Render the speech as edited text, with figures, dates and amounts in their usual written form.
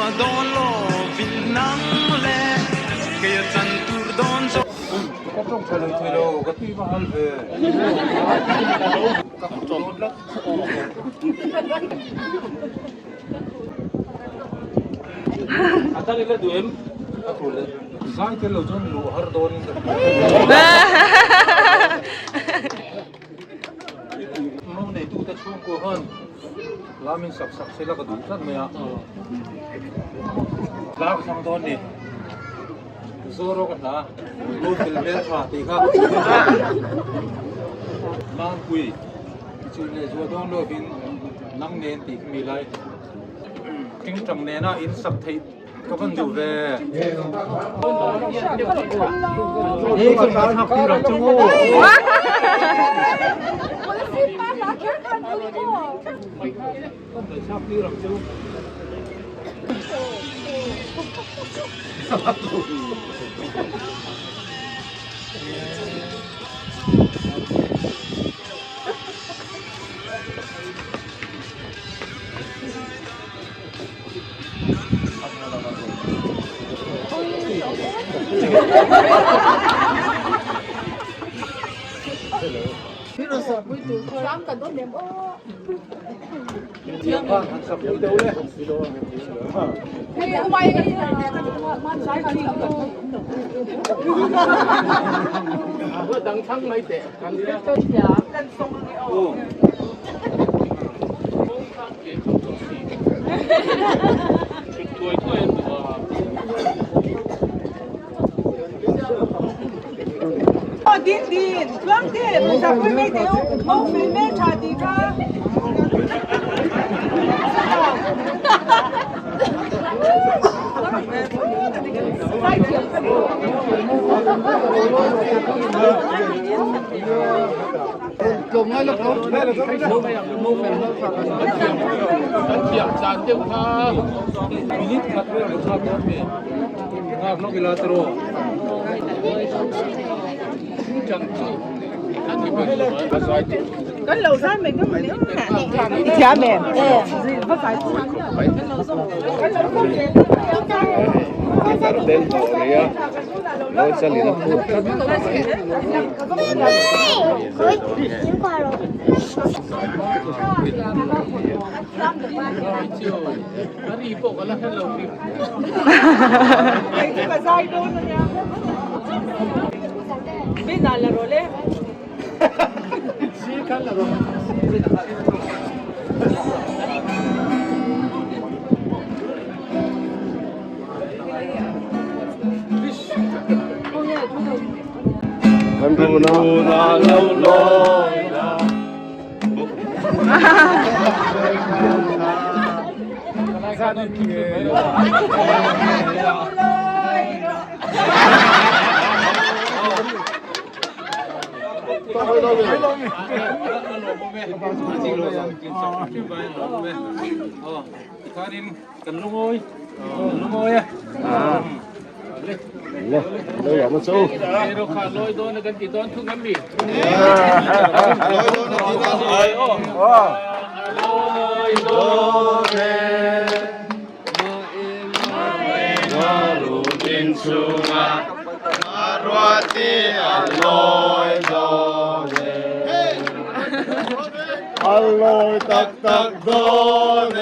zua dawn lovin nang le kei a chan tur dawn zawk. Ka tawng tha lo thei lo, ka tui va hal ve. Ka kut dawn tlat. A dang ila duh em? A tur leh zai tel lo chuan luh har dawn in ka hria. Mo neitute chhungkua khan Lamin sak sak se la ka duh tlat mai a. Hla ka thlang dawn ni. Zoro ka hla. Lawmfel hmel tha tih kha. Mangpui chun leh zual dawn lovin nang nen tih khi mi lai. Tingtang nena in sak theih ka van duh ve. Hei ka thlak tir ang chu. Ka thlak tir ang chu. Din din, tluang te, zapui mai teh u, mo fel hmel tha tih kha. Minute khat vel lo thlak dawn mi nghak lawk ila te rawh. Kan lo zai mai dawn ni. I thiam em? Va zai Ka zai dawn ania. Bin ah la rawh le. Kan lungawi lungawi a A lawi tak tak dawn e.